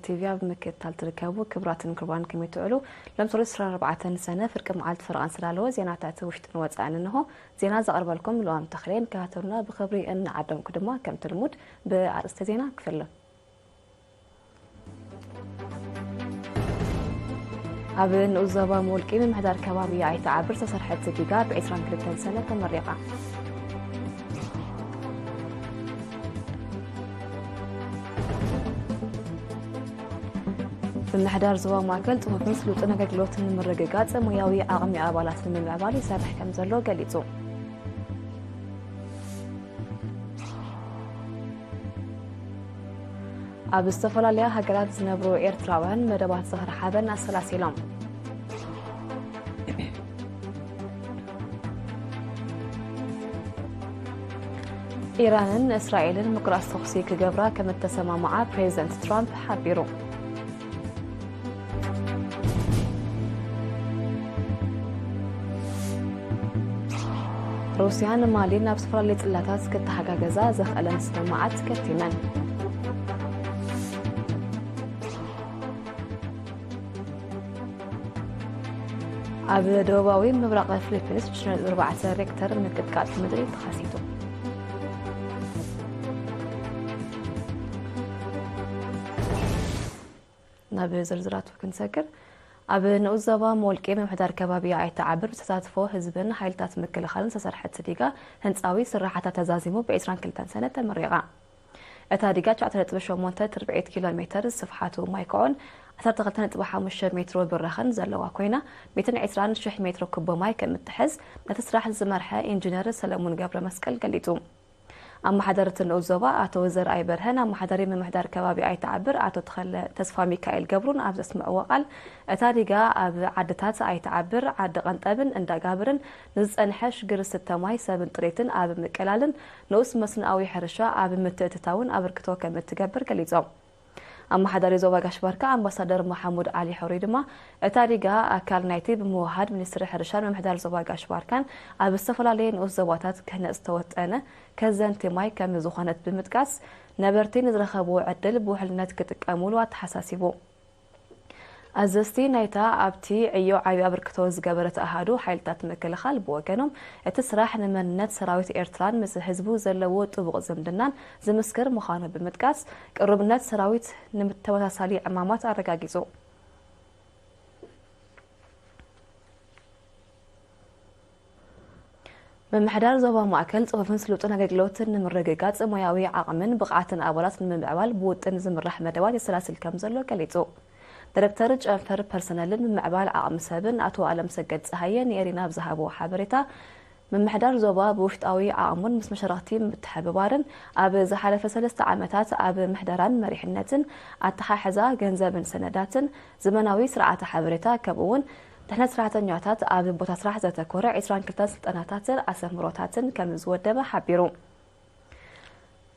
ቲቪ ኣብ ምክትታል ትርከቡ ክቡራትን ክቡራን ከመይ ትውዕሉ? ሎም ሰሉስ ዕስራን ኣርባዕተን ሰነ ፍርቂ መዓልቲ ፈረቓን ስላለዎ ዜናታት ውሽጥን ወጻእን እንሆ። ዜና ዘቕርበልኩም ልዋም ተኽሌን ከታተሉና ብኽብሪ እናዓደምኩ ድማ ከምቲ ልሙድ ብኣርእስተ ዜና ክፍልም። ኣብ ንኡስ ዞባ ምውልቂ ምምሕዳር ከባቢ ኣይተ ዓብር ዝተሰርሐት ዲጋ ብ ዕስራን ክልተን ሰነ ተመሪቓ። ምምሕዳር ዞባ ማእከል ጽፉፍን ስሉጥን ኣገልግሎት ንምርግጋጽ ሞያዊ ዓቕሚ ኣባላት ንምምዕባል ይሰርሕ ከም ዘሎ ገሊጹ። ኣብ ዝተፈላለያ ሃገራት ዝነብሩ ኤርትራውያን መደባት ዝኽሪ ሓበን ኣሰላሲሎም። ኢራንን እስራኤልን ምቁራጽ ተኹሲ ክገብራ ከም እተሰማምዓ ፕሬዚደንት ትራምፕ ሓቢሩ። ሩስያን ማሊን ኣብ ዝተፈላለየ ጽላታት ክተሓጋገዛ ዘኽእለን ስምምዓት ከቲመን። ኣብ ደቡባዊ ምብራቕ ፊሊፒንስ ሽዱሽተ ነጥቢ ኣርባዕተ ሬክተር ምንቅጥቃጥ ምድሪ ተኸሲቱ። ናብ ዝርዝራቱ ክንሰግር፣ ኣብ ንኡስ ዞባ መወልቂ ምምሕዳር ከባቢ ኣይተ ዓብር ብተሳትፎ ህዝብን ሓይልታት ምክልኻልን ዝተሰርሐት ዲጋ ህንፃዊ ስራሓታ ተዛዚሙ ብ ዕስራን ክልተን ሰነ ተመሪቓ። እታ ዲጋ ትሽዓተ ነጥቢ ሸሞንተ ትርብዒት ኪሎ ሜትር ስፍሓቱ ማይ ኮዖን ዓሰርተ ክልተ ነጥቢ ሓሙሽተ ሜትሮ ብራኽን ዘለዋ ኮይና፣ ሚእትን ዕስራን ሽሕ ሜትሮ ኩቦ ማይ ከም እትሕዝ ነቲ ስራሕ ዝመርሐ ኢንጂነር ሰለሙን ገብረ መስቀል ገሊጹ። ኣመሓዳሪ እቲ ንኡስ ዞባ ኣቶ ዘርኣይ በርሀን ኣመሓዳሪ ምምሕዳር ከባቢ ኣይተ ዓብር ኣቶ ተኸለ ተስፋ ሚካኤል ገብሩን ኣብ ዘስምዕዎ ቃል፣ እታ ዲጋ ኣብ ዓድታት ኣይተ ዓብር፣ ዓዲ ቀንጠብን እንዳ ጋብርን ንዝጸንሐ ሽግር ስተ ማይ፣ ሰብን ጥሬትን ኣብ ምቅላልን ንኡስ መስኖኣዊ ሕርሻ ኣብ ምትእትታውን ኣበርክቶ ከም እትገብር ገሊጾም። ኣመሓዳሪ ዞባ ጋሽ ባርካ ኣምባሳደር መሓሙድ ዓሊ ሕሩይ ድማ፣ እታ ዲጋ ኣካል ናይቲ ብምውሃድ ሚኒስትሪ ሕርሻን ምምሕዳር ዞባ ጋሽ ባርካን ኣብ ዝተፈላለየ ንኡስ ዞባታት ክህነጽ ዝተወጠነ ከዘንቲ ማይ ከም ዝኾነት ብምጥቃስ፣ ነበርቲ ንዝረኸብዎ ዕድል ብውሕልነት ክጥቀሙሉ ኣተሓሳሲቡ። ኣዘዝቲ ናይታ ኣብቲ ዕዮ ዓቢ ኣበርክቶ ዝገበረት ኣሃዱ ሓይልታት ምክልኻል ብወገኖም፣ እቲ ስራሕ ንመንነት ሰራዊት ኤርትራን ምስ ህዝቡ ዘለዎ ጥቡቕ ዝምድናን ዝምስክር ምዃኑ ብምጥቃስ፣ ቅሩብነት ሰራዊት ንተመሳሳሊ ዕማማት ኣረጋጊጹ። ምምሕዳር ዞባ ማእከል ጽፉፍን ስሉጥን ኣገልግሎት ንምርግጋጽ ሞያዊ ዓቕምን ብቕዓትን ኣባላት ንምምዕባል ብውጥን ዝምራሕ መደባት የሰላስል ከም ዘሎ ገሊጹ። ዳይሬክተር ጨንፈር ፐርሰነልን ምምዕባል ዓቕሚ ሰብን ኣቶ ኣለምሰገድ ጸሃየ ንኤሪና ኣብ ዝሃብዎ ሓበሬታ፣ ምምሕዳር ዞባ ብውሽጣዊ ዓቕሙን ምስ መሻርኽቲ ምትሕብባርን ኣብ ዝሓለፈ ሰለስተ ዓመታት ኣብ ምሕደራን መሪሕነትን ኣተሓሕዛ ገንዘብን ሰነዳትን ዘመናዊ ስርዓተ ሓበሬታ ከምኡ እውን ድሕነት ሰራሕተኛታት ኣብ ቦታ ስራሕ ዘተኮረ ዕስራን ክልተን ስልጠናታትን ኣሰምሮታትን ከም ዝወደበ ሓቢሩ።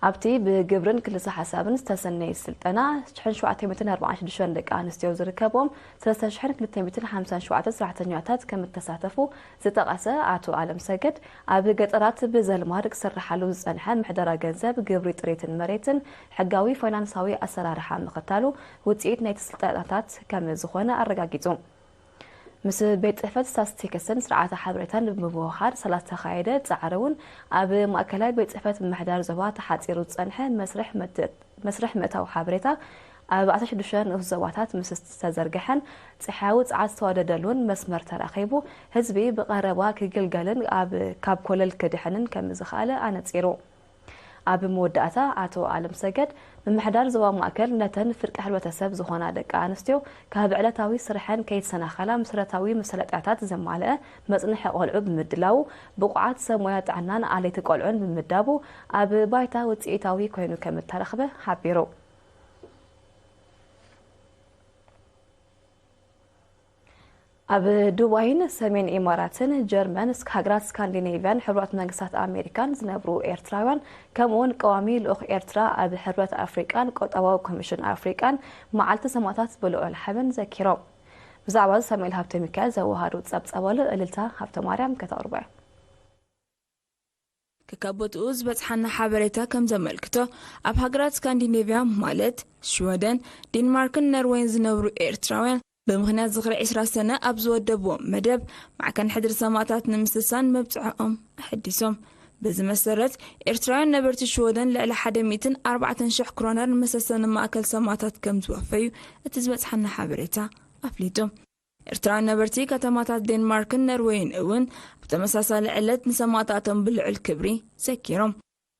ኣብቲ ብግብርን ክልሰ ሓሳብን ዝተሰነየ ስልጠና ሽሕን ሸውዓተ ሚእትን ኣርባዓን ሽዱሽተን ደቂ ኣንስትዮ ዝርከብዎም ሰለስተ ሽሕን ክልተ ሚእትን ሓምሳን ሸውዓተ ሰራሕተኛታት ከም እተሳተፉ ዝጠቐሰ ኣቶ ኣለም ሰገድ፣ ኣብ ገጠራት ብዘልማድ ክስርሓሉ ዝጸንሐ ምሕደራ ገንዘብ፣ ግብሪ ጥሬትን መሬትን፣ ሕጋዊ ፋይናንሳዊ ኣሰራርሓ ምኽታሉ ውጽኢት ናይቲ ስልጠናታት ከም ዝኾነ ኣረጋጊጹ። ምስ ቤት ጽሕፈት ስታትስቲክስን ስርዓተ ሓበሬታን ብምውህሃድ ስለ ዝተኻየደ ጻዕሪ እውን ኣብ ማእከላይ ቤት ጽሕፈት ምምሕዳር ዞባ ተሓጺሩ ዝጸንሐ መስርሕ መት-፣ መስርሕ ምእታው ሓበሬታ ኣብ ኣስራ ሽዱሽተ ንኡስ ዞባታት ምስ ዝተዘርግሐን ጸሓያዊ ጸዓት ዝተዋደደሉን መስመር ተረኺቡ፣ ህዝቢ ብቐረባ ክግልገልን ኣብ፣ ካብ ኮለል ክድሕንን ከም ዝኸኣለ ኣነጺሩ። ኣብ መወዳእታ ኣቶ ኣለም ሰገድ፣ ምምሕዳር ዞባ ማእከል ነተን ፍርቂ ሕብረተሰብ ዝኾና ደቂ ኣንስትዮ ካብ ዕለታዊ ስርሐን ከይተሰናኸላ መሰረታዊ መሳለጥያታት ዘማልአ መጽንሒ ቆልዑ ብምድላዉ፣ ብቑዓት ሰብ ሞያ ጥዕናን ኣለይቲ ቆልዑን ብምምዳቡ ኣብ ባይታ ውጽኢታዊ ኮይኑ ከም እተረኽበ ሓቢሩ። ኣብ ዱባይን ሰሜን ኢማራትን ጀርመን፣ እስከ ሃገራት ስካንዲኔቭያን ሕቡራት መንግስታት ኣሜሪካን ዝነብሩ ኤርትራውያን፣ ከምኡ እውን ቀዋሚ ልኡኽ ኤርትራ ኣብ ሕብረት ኣፍሪቃን ቁጠባዊ ኮሚሽን ኣፍሪቃን መዓልቲ ሰማእታት ብልዑል ሓበን ዘኪሮም። ብዛዕባ እዚ ሳሙኤል ሃብተ ሚካኤል ዘወሃዶ ጸብጻብ ኣሎ፣ እልልታ ሃብተ ማርያም ከተቕርቦ እያ። ከካብ ቦትኡ ዝበጽሓና ሓበሬታ ከም ዘመልክቶ፣ ኣብ ሃገራት ስካንዲኔቭያ ማለት ሽወደን፣ ዴንማርክን ነርወይን ዝነብሩ ኤርትራውያን፣ ብምኽንያት ዝኽሪ ዕስራ ሰነ ኣብ ዝወደብዎ መደብ፣ ማዕከን ሕድሪ ሰማእታት ንምስሳን መብጽዖኦም ኣሐዲሶም። በዚ መሰረት፣ ኤርትራውያን ነበርቲ ሽወደን ልዕሊ ሓደ ሚእትን ኣርባዕተን ሽሕ ክሮነር ንመሰሰኒ ማእከል ሰማእታት ከም ዝወፈዩ እቲ ዝበጽሓና ሓበሬታ ኣፍሊጡ። ኤርትራውያን ነበርቲ ከተማታት ዴንማርክን ነርወይን እውን ኣብ ተመሳሳሊ ዕለት ንሰማእታቶም ብልዑል ክብሪ ዘኪሮም።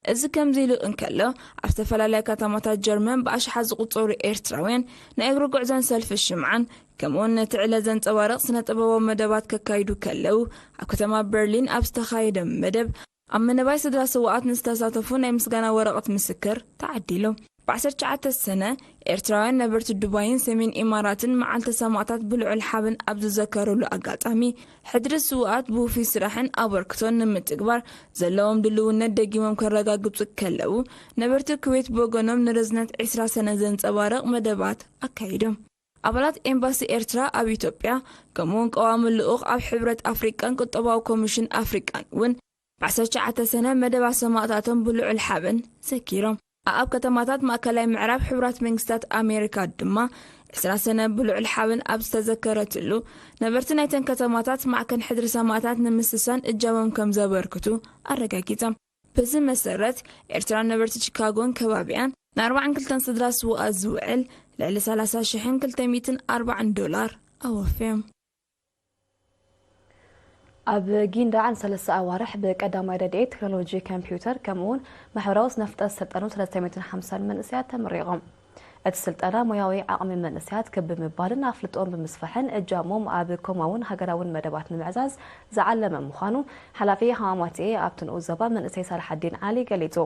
እዚ ከምዚ ኢሉ እንከሎ፣ ኣብ ዝተፈላለያ ከተማታት ጀርመን ብኣሽሓት ዝቑጸሩ ኤርትራውያን ናይ እግሪ ጉዕዞን ሰልፊ ሽምዓን፣ ከምኡውን ነቲ ዕለት ዘንጸባርቕ ስነ ጥበባዊ መደባት ከካይዱ ከለዉ፣ ኣብ ከተማ በርሊን ኣብ ዝተኻየደ መደብ፣ ኣብ ምንባይ ስድራ ስውኣት ንዝተሳተፉ ናይ ምስጋና ወረቐት ምስክር ተዓዲሉ። ብ ዓሰርተ ትሽዓተ ሰነ፣ ኤርትራውያን ነበርቲ ዱባይን ሰሜን ኢማራትን መዓልቲ ሰማእታት ብልዑል ሓበን ኣብ ዝዘከሩሉ ኣጋጣሚ፣ ሕድሪ ስውኣት ብውፉይ ስራሕን ኣበርክቶን ንምትግባር ዘለዎም ድልውነት ደጊሞም ከረጋግጹ ከለዉ፣ ነበርቲ ኩዌት ብወገኖም ንርዝነት ዕስራ ሰነ ዘንጸባርቕ መደባት ኣካይዶም። ኣባላት ኤምባሲ ኤርትራ ኣብ ኢትዮጵያ፣ ከምኡውን ቀዋሚ ልኡኽ ኣብ ሕብረት ኣፍሪቃን ቁጠባዊ ኮሚሽን ኣፍሪቃን እውን ብ ዓሰርተ ትሽዓተ ሰነ መደባት ሰማእታቶም ብልዑል ሓበን ዘኪሮም። ኣብ ከተማታት ማእከላይ ምዕራብ ሕቡራት መንግስታት ኣሜሪካ ድማ ዕስራ ሰነ ብልዑል ሓበን ኣብ ዝተዘከረትሉ፣ ነበርቲ ናይተን ከተማታት ማዕከን ሕድሪ ሰማእታት ንምስሳን እጃሞም ከም ዘበርክቱ ኣረጋጊጾም። በዚ መሰረት፣ ኤርትራን ነበርቲ ቺካጎን ከባቢኣን ንኣርባዓን ክልተን ስድራ ስውኣት ዝውዕል ልዕሊ ሰላሳ ሽሕን ክልተ ሚእትን ኣርባዓን ዶላር ኣወፍዮም። ኣብ ጊንዳዕ ንሰለስተ ኣዋርሕ ብቀዳማይ ረድኤት፣ ቴክኖሎጂ ኮምፒውተር፣ ከምኡውን ማሕበራዊ ስነፍጠር ዝሰልጠኑ ሰለስተ ሚእትን ሓምሳን መንእሰያት ተመሪቖም። እቲ ስልጠና ሞያዊ ዓቕሚ መንእሰያት ክብ ብምባልን ኣፍልጦን ብምስፋሕን እጃሞም ኣብ ኮማውን ሃገራውን መደባት ንምዕዛዝ ዝዓለመ ምዃኑ ሓላፊ ሃማማትኤ ኣብቲ ንኡስ ዞባ መንእሰይ ሳልሓዲን ዓሊ ገሊጹ።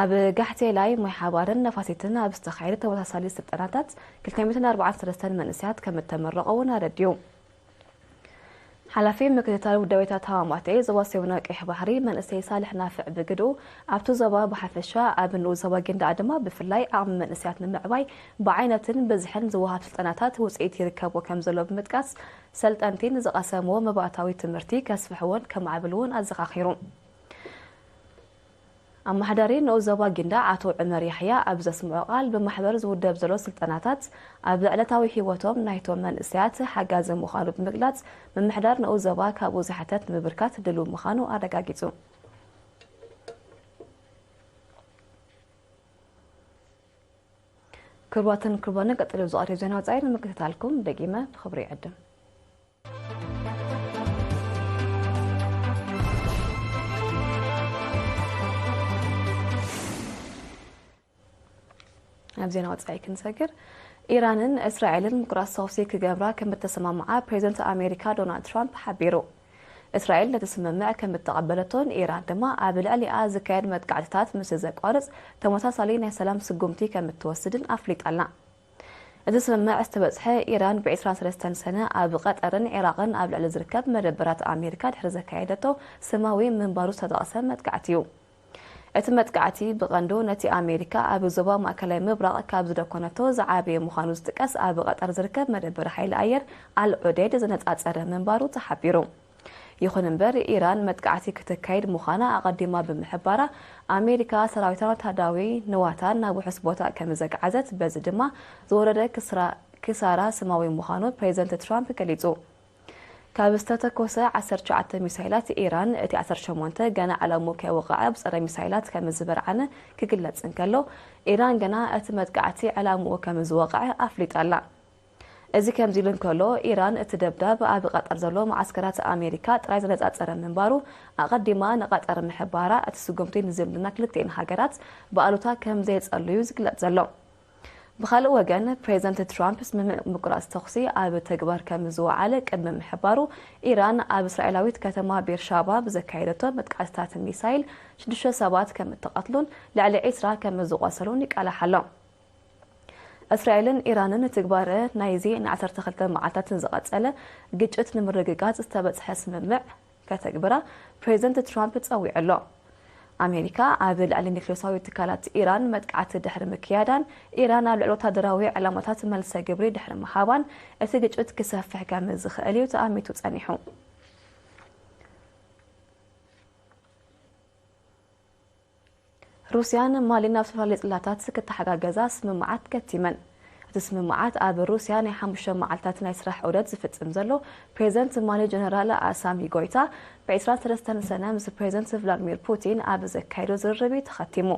ኣብ ጋሕቴላይ፣ ማይ ሓባርን ነፋሲትን ኣብ ዝተኻየደ ተመሳሳሊ ስልጠናታት ክልተ ሚእትን ኣርባዓን ሰለስተን መንእሰያት ከም እተመረቑ እውን ኣረዲኡ። ሓላፊ ምክትታል ውዳቤታት ሃማማትኤ ዞባ ሰሜናዊ ቀይሕ ባሕሪ መንእሰይ ሳልሕ ናፍዕ ብግድኡ፣ ኣብቲ ዞባ ብሓፈሻ ኣብ ንኡስ ዞባ ጊንዳዕ ድማ ብፍላይ ዓቕሚ መንእሰያት ንምዕባይ ብዓይነትን ብዝሕን ዝወሃብ ስልጠናታት ውፅኢት ይርከቦ ከም ዘሎ ብምጥቃስ፣ ሰልጠንቲ ንዝቐሰምዎ መባእታዊ ትምህርቲ ከስፍሕዎን ከማዕብልዎን ኣዘኻኺሩ። ኣመሓዳሪ ንኡስ ዞባ ጊንዳዕ ኣቶ ዑመር ያሕያ ኣብ ዘስምዖ ቃል፣ ብማሕበር ዝውደብ ዘሎ ስልጠናታት ኣብ ዕለታዊ ህይወቶም ናይቶም መንእሰያት ሓጋዚ ምዃኑ ብምግላጽ፣ ምምሕዳር ንኡስ ዞባ ካብኡ ዝሕተት ንምብርካት ድሉው ምዃኑ ኣረጋጊጹ። ክቡራትን ክቡራንን፣ ቀጺሉ ዝቐርብ ዜና ወጻኢ ንምክትታልኩም ደጊመ ንኽብሪ ይዕድም። ኣብ ዜና ወጻኢ ክንሰግር፣ ኢራንን እስራኤልን ምቁራጽ ተኹሲ ክገብራ ከም እተሰማምዓ ፕሬዚደንት ኣሜሪካ ዶናልድ ትራምፕ ሓቢሩ። እስራኤል ነቲ ስምምዕ ከም እተቐበለቶን ኢራን ድማ ኣብ ልዕሊኣ ዝካየድ መጥቃዕትታት ምስ ዘቋርጽ ተመሳሳሊ ናይ ሰላም ስጉምቲ ከም እትወስድን ኣፍሊጣ ኣላ። እቲ ስምምዕ ዝተበጽሐ ኢራን ብ ዕስራን ሰለስተን ሰነ ኣብ ቀጠርን ዒራቕን ኣብ ልዕሊ ዝርከብ መደበራት ኣሜሪካ ድሕሪ ዘካየደቶ ስማዊ ምንባሩ ዝተጠቕሰ መጥቃዕቲ እዩ። እቲ መጥቃዕቲ ብቐንዱ ነቲ ኣሜሪካ ኣብ ዞባ ማእከላይ ምብራቕ ካብ ዝደኮነቶ ዝዓበየ ምዃኑ ዝጥቀስ ኣብ ቀጠር ዝርከብ መደበር ሓይሊ ኣየር ኣል ዑዴድ ዝነጻጸረ ምንባሩ ተሓቢሩ። ይኹን እምበር፣ ኢራን መጥቃዕቲ ክተካይድ ምዃና ኣቐዲማ ብምሕባራ፣ ኣሜሪካ ሰራዊታን ወተሃደራዊ ንዋታን ናብ ውሑስ ቦታ ከም ዘግዓዘት፣ በዚ ድማ ዝወረደ ክስራ-፣ ክሳራ ስማዊ ምዃኑ ፕሬዚደንት ትራምፕ ገሊጹ። ካብ ዝተተኮሰ ዓሰርተ ትሽዓተ ሚሳይላት ኢራን፣ እቲ ዓሰርተ ሸሞንተ ገና ዕላምኡ ከይወቕዐ ብጸረ ሚሳይላት ከም ዝበርዓነ ክግለጽ እንከሎ፣ ኢራን ግና እቲ መጥቃዕቲ ዕላምኡ ከም ዝወቕዐ ኣፍሊጣ ኣላ። እዚ ከምዚ ኢሉ እንከሎ፣ ኢራን እቲ ደብዳብ ኣብ ቀጠር ዘሎ መዓስከራት ኣሜሪካ ጥራይ ዘነጻጸረ ምንባሩ ኣቐዲማ ንቐጠር ምሕባራ፣ እቲ ስጉምቲ ንዝምድና ክልቲኤን ሃገራት ብኣሉታ ከም ዘየጸሉ እዩ ዝግለጽ ዘሎ። ብኻልእ ወገን፣ ፕሬዚደንት ትራምፕ ስምምዕ ምቁራጽ ተኹሲ ኣብ ተግባር ከም ዝወዓለ ቅድሚ ምሕባሩ፣ ኢራን ኣብ እስራኤላዊት ከተማ ቤርሻባ ብዘካየደቶ መጥቃዕትታት ሚሳይል ሽዱሽተ ሰባት ከም እተቐትሉን ልዕሊ ዕስራ ከም ዝቖሰሉን ይቃላሕ ኣሎ። እስራኤልን ኢራንን ንትግባረ ናይዚ ን ዓሰርተ ክልተ መዓልታት ንዝቐጸለ ግጭት ንምርግጋጽ ዝተበጽሐ ስምምዕ ከተግብራ ፕሬዚደንት ትራምፕ ጸዊዑ ኣሎ። ኣሜሪካ ኣብ ልዕሊ ኒክሌሳዊ ትካላት ኢራን መጥቃዕቲ ድሕሪ ምክያዳን፣ ኢራን ኣብ ልዕሊ ወታደራዊ ዕላማታት መልሰ ግብሪ ድሕሪ ምሃባን፣ እቲ ግጭት ክሰፍሕ ከም ዝኽእል እዩ ተኣሚቱ ጸኒሑ። ሩስያን ማሊን ኣብ ዝተፈላለዩ ጽላታት ክተሓጋገዛ ስምምዓት ከቲመን። እቲ ስምምዓት ኣብ ሩስያ ናይ ሓሙሽተ መዓልታት ናይ ስራሕ ዑደት ዝፍጽም ዘሎ ፕሬዚደንት ማሊ ጀነራል ኣሳሚ ጎይታ ብ ዕስራን ሰለስተን ሰነ ምስ ፕሬዚደንት ቭላድሚር ፑቲን ኣብ ዘካየዶ ዝርርብ እዩ ተኸቲሙ።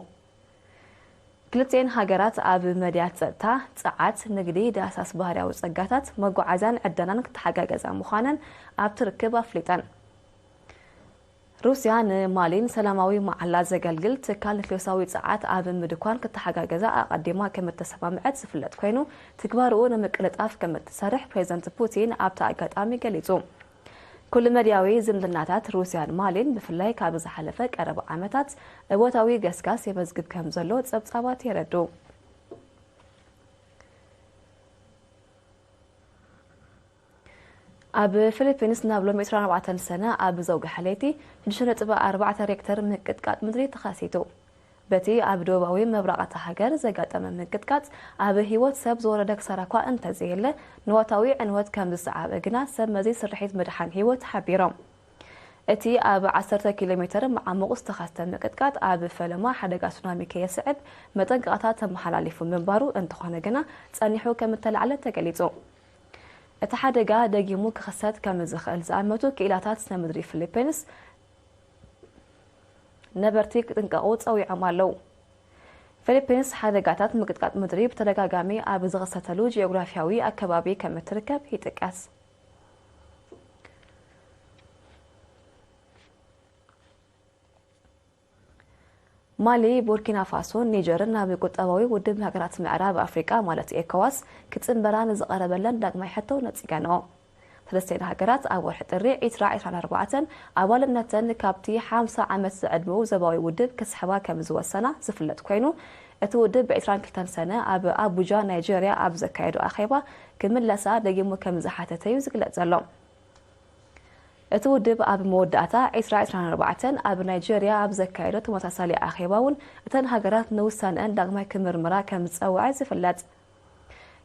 ክልቲኤን ሃገራት ኣብ መድያት ጸጥታ፣ ጸዓት፣ ንግዲ፣ ዳህሳስ ባህርያዊ ጸጋታት፣ መጓዓዝያን ዕደናን ክተሓጋገዛ ምዃነን ኣብቲ ርክብ ኣፍሊጠን። ሩስያ ንማሊን ሰላማዊ መዓላ ዘገልግል ትካል ኒክሌሳዊ ጸዓት ኣብ ምድኳን ክተሓጋገዛ ኣቐዲማ ከም እተሰማምዐት ዝፍለጥ ኮይኑ፣ ትግባርኡ ንምቅልጣፍ ከም እትሰርሕ ፕሬዚደንት ፑቲን ኣብቲ ኣጋጣሚ ገሊጹ። ኩሉ መድያዊ ዝምድናታት ሩስያን ማሊን ብፍላይ ካብ ዝሓለፈ ቀረባ ዓመታት እወታዊ ገስጋስ የመዝግብ ከም ዘሎ ጸብጻባት የረድኡ። ኣብ ፊሊፒንስ ናብ ሎሚ ዕስራን ኣርባዕተን ሰነ ኣብ ዘውግሐ ለይቲ ሽዱሽተ ነጥቢ ኣርባዕተ ሬክተር ምንቅጥቃጥ ምድሪ ተኸሲቱ። በቲ ኣብ ደቡባዊ ምብራቕ እታ ሃገር ዘጋጠመ ምንቅጥቃጥ ኣብ ህይወት ሰብ ዝወረደ ክሳራ እኳ እንተዘየለ፣ ንዋታዊ ዕንወት ከም ዝሰዓበ ግና ሰብ መዚ ስርሒት ምድሓን ህይወት ሓቢሮም። እቲ ኣብ ዓሰርተ ኪሎ ሜተር መዓሙቕ ዝተኸስተ ምንቅጥቃጥ ኣብ ፈለማ ሓደጋ ሱናሚ ከየስዕብ መጠንቀቕታ ተመሓላሊፉ ምንባሩ እንተኾነ ግና ጸኒሑ ከም እተላዕለ ተገሊጹ። እቲ ሓደጋ ደጊሙ ክኽሰት ከም ዝኽእል ዝኣመቱ ክኢላታት ስነ ምድሪ ፊሊፒንስ ነበርቲ ክጥንቀቑ ጸዊዖም ኣለዉ። ፊሊፒንስ ሓደጋታት ምንቅጥቃጥ ምድሪ ብተደጋጋሚ ኣብ ዝኽሰተሉ ጂኦግራፊያዊ ኣከባቢ ከም እትርከብ ይጥቀስ። ማሊ፣ ቡርኪና ፋሶን ኒጀርን ናብ ቁጠባዊ ውድብ ሃገራት ምዕራብ ኣፍሪቃ ማለት ኤኮዋስ ክጽንበራ ንዝቐረበለን ዳግማይ ሕቶ ነጺገንኦ። ሰለስቲኤን ሃገራት ኣብ ወርሒ ጥሪ ዕስራ ዕስራን ኣርባዕተን ኣባልነተን ካብቲ ሓምሳ ዓመት ዝዕድመኡ ዞባዊ ውድብ ክስሕባ ከም ዝወሰና ዝፍለጥ ኮይኑ፣ እቲ ውድብ ብ ዕስራን ክልተን ሰነ ኣብ ኣቡጃ ናይጀርያ ኣብ ዘካየዶ ኣኼባ ክምለሳ ደጊሙ ከም ዝሓተተ እዩ ዝግለጽ ዘሎ። እቲ ውድብ ኣብ መወዳእታ ዕስራ ዕስራን ኣርባዕተን ኣብ ናይጀርያ ኣብ ዘካየዶ ተመሳሳሊ ኣኼባ እውን እተን ሃገራት ንውሳነአን ዳግማይ ክምርምራ ከም ዝጸውዐ ዝፍለጥ።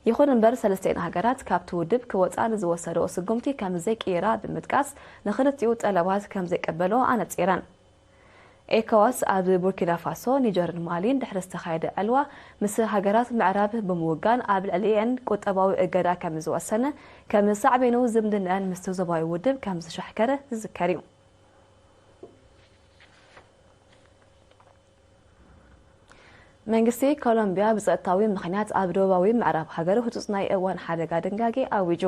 ይኹን እምበር ሰለስቲኤን ሃገራት ካብቲ ውድብ ክወጻ ንዝወሰደኦ ስጉምቲ ከም ዘይቅይራ ብምጥቃስ ንኽልቲኡ ጠለባት ከም ዘይቀበልኦ ኣነጺረን። ኤኮዋስ ኣብ ቡርኪና ፋሶ፣ ኒጀርን ማሊን ድሕሪ ዝተኻየደ ዕልዋ ምስ ሃገራት ምዕራብ ብምውጋን ኣብ ልዕሊኤን ቁጠባዊ እገዳ ከም ዝወሰነ ከም ሳዕቤኑ ዝምድንአን ምስቲ ዞባዊ ውድብ ከም ዝሻሕከረ ዝዝከር እዩ። መንግስቲ ኮሎምቢያ ብጸጥታዊ ምኽንያት ኣብ ደቡባዊ ምዕራብ ሃገር ህጹጽ ናይ እዋን ሓደጋ ድንጋጌ ኣዊጁ።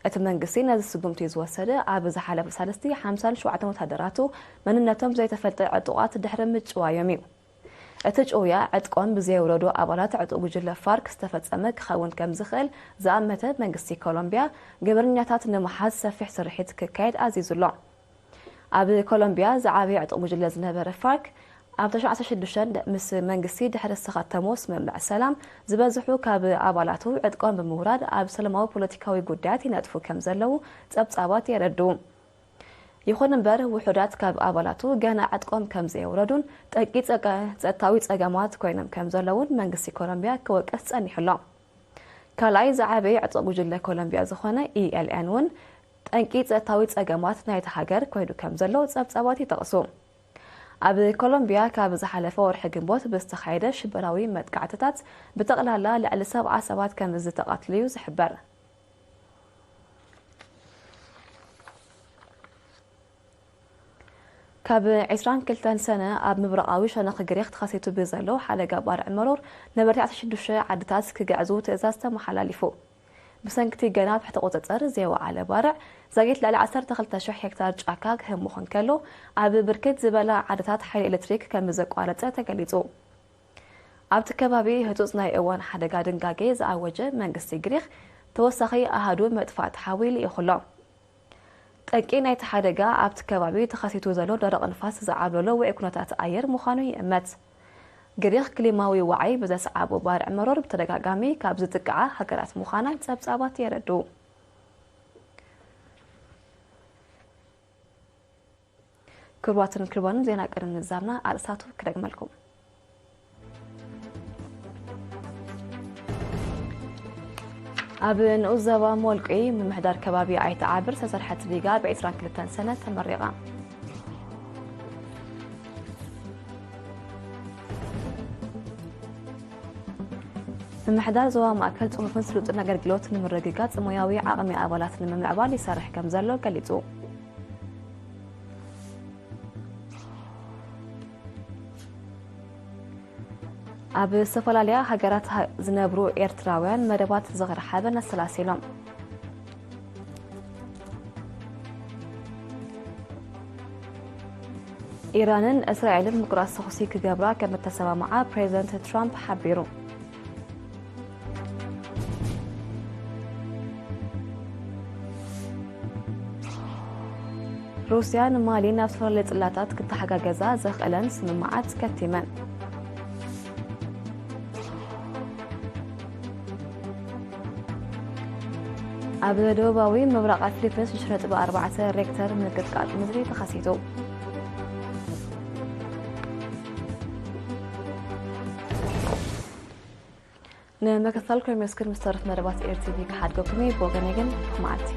እቲ መንግስቲ ነዚ ስጉምቲ ዝወሰደ ኣብ ዝሓለፈ ሳልስቲ ሓምሳን ሸውዓተን ወታደራቱ መንነቶም ዘይተፈልጠ ዕጡቓት ድሕሪ ምጭዋዮም እዩ። እቲ ጭውያ ዕጥቆም ብዘየውረዱ ኣባላት ዕጡቕ ጉጅለ ፋርክ ዝተፈጸመ ክኸውን ከም ዝኽእል ዝኣመተ መንግስቲ ኮሎምቢያ፣ ገበነኛታት ንምሓዝ ሰፊሕ ስርሒት ክካየድ ኣዚዙ ኣሎ። ኣብ ኮሎምቢያ ዝዓበየ ዕጡቕ ጉጅለ ዝነበረ ፋርክ፣ ኣብ ተሽዓተ ሽዱሽተ ምስ መንግስቲ ድሕሪ ዝተኸተሞ ስምምዕ ሰላም፣ ዝበዝሑ ካብ ኣባላቱ ዕጥቆም ብምውራድ ኣብ ሰላማዊ ፖለቲካዊ ጉዳያት ይነጥፉ ከም ዘለዉ ጸብጻባት የረድኡ። ይኹን እምበር፣ ውሑዳት ካብ ኣባላቱ ገና ዕጥቆም ከም ዘየውረዱን ጠንቂ ጸቀ-፣ ጸጥታዊ ጸገማት ኮይኖም ከም ዘለዉን መንግስቲ ኮሎምቢያ ክወቅስ ጸኒሑ ኣሎ። ካልኣይ ዝዓበየ ዕጡቕ ጉጅለ ኮሎምቢያ ዝኾነ ኢ ኤል ኤን እውን ጠንቂ ጸጥታዊ ጸገማት ናይታ ሃገር ኮይኑ ከም ዘሎ ጸብጻባት ይጠቕሱ። ኣብ ኮሎምቢያ ካብ ዝሓለፈ ወርሒ ግንቦት ብዝተኻየደ ሽበራዊ መጥቃዕትታት ብጠቕላላ ልዕሊ ሰብዓ ሰባት ከም ዝተቐትሉ እዩ ዝሕበር። ካብ ዕስራን ክልተን ሰነ ኣብ ምብራቓዊ ሸነኽ ግሪኽ ተኸሲቱ ብዘሎ ሓደጋ ባርዕ መሮር ነበርቲ ዓሰርተ ሽዱሽተ ዓድታት ክግዕዙ ትእዛዝ ተመሓላሊፉ። ብሰንክቲ ገና ኣብ ትሕቲ ቁጽጽር ዘይወዓለ ባርዕ ዛጊት ልዕሊ ዓሰርተ ክልተ ሽሕ ሄክታር ጫካ ክህምኹ እንከሎ፣ ኣብ ብርክት ዝበላ ዓድታት ሓይሊ ኤሌክትሪክ ከም ዘቋረጸ ተገሊጹ። ኣብቲ ከባቢ ህጹጽ ናይ እዋን ሓደጋ ድንጋጌ ዝኣወጀ መንግስቲ ግሪኽ፣ ተወሳኺ ኣሃዱ መጥፋእቲ ሓዊ ልኢኹ ኣሎ። ጠንቂ ናይቲ ሓደጋ ኣብቲ ከባቢ ተኸሲቱ ዘሎ ደረቕ ንፋስ ዝዓብለሎ ውዑይ ኩነታት ኣየር ምዃኑ ይእመት። ግሪኽ ክሊማዊ ዋዒ ብዘስዓቦ ባርዕ መሮር ብተደጋጋሚ ካብ ዝጥቅዓ ሃገራት ምዃና ጸብጻባት የረድኡ። ክቡራትን ክቡራንን፣ ዜና ቅድሚ ምዛምና ኣርእስታቱ ክደግመልኩም። ኣብ ንኡስ ዞባ ሞልቂ ምምሕዳር ከባቢ ኣይተ ዓብር ዝተሰርሐት ዲጋ ብ ዕስራን ክልተን ሰነ ተመሪቓ። ምምሕዳር ዞባ ማእከል ጽፉፍን ስሉጥን ኣገልግሎት ንምርግጋጽ ሞያዊ ዓቕሚ ኣባላት ንምምዕባል ይሰርሕ ከም ዘሎ ገሊጹ። ኣብ ዝተፈላለያ ሃገራት ሃ- ዝነብሩ ኤርትራውያን መደባት ዝኽሪ ሓበን ኣሰላሲሎም። ኢራንን እስራኤልን ምቁራጽ ተኹሲ ክገብራ ከም እተሰማምዓ ፕሬዚደንት ትራምፕ ሓቢሩ። ሩስያ ንማሊ ናብ ዝተፈላለዩ ጽላታት ክተሓጋገዛ ዘኽእለን ስምምዓት ከቲመን። ኣብ ደቡባዊ ምብራቓት ፊሊፒንስ ሽዱሽተ ነጥቢ ኣርባዕተ ሬክተር ምንቅጥቃጥ ምድሪ ተኸሲቱ። ንምክትታል ኮሚስክን ምስ ተረፍ መደባት ኤርቲቪ ክሓድገኩም እዩ። ብወገነይ ግን መዓልቲ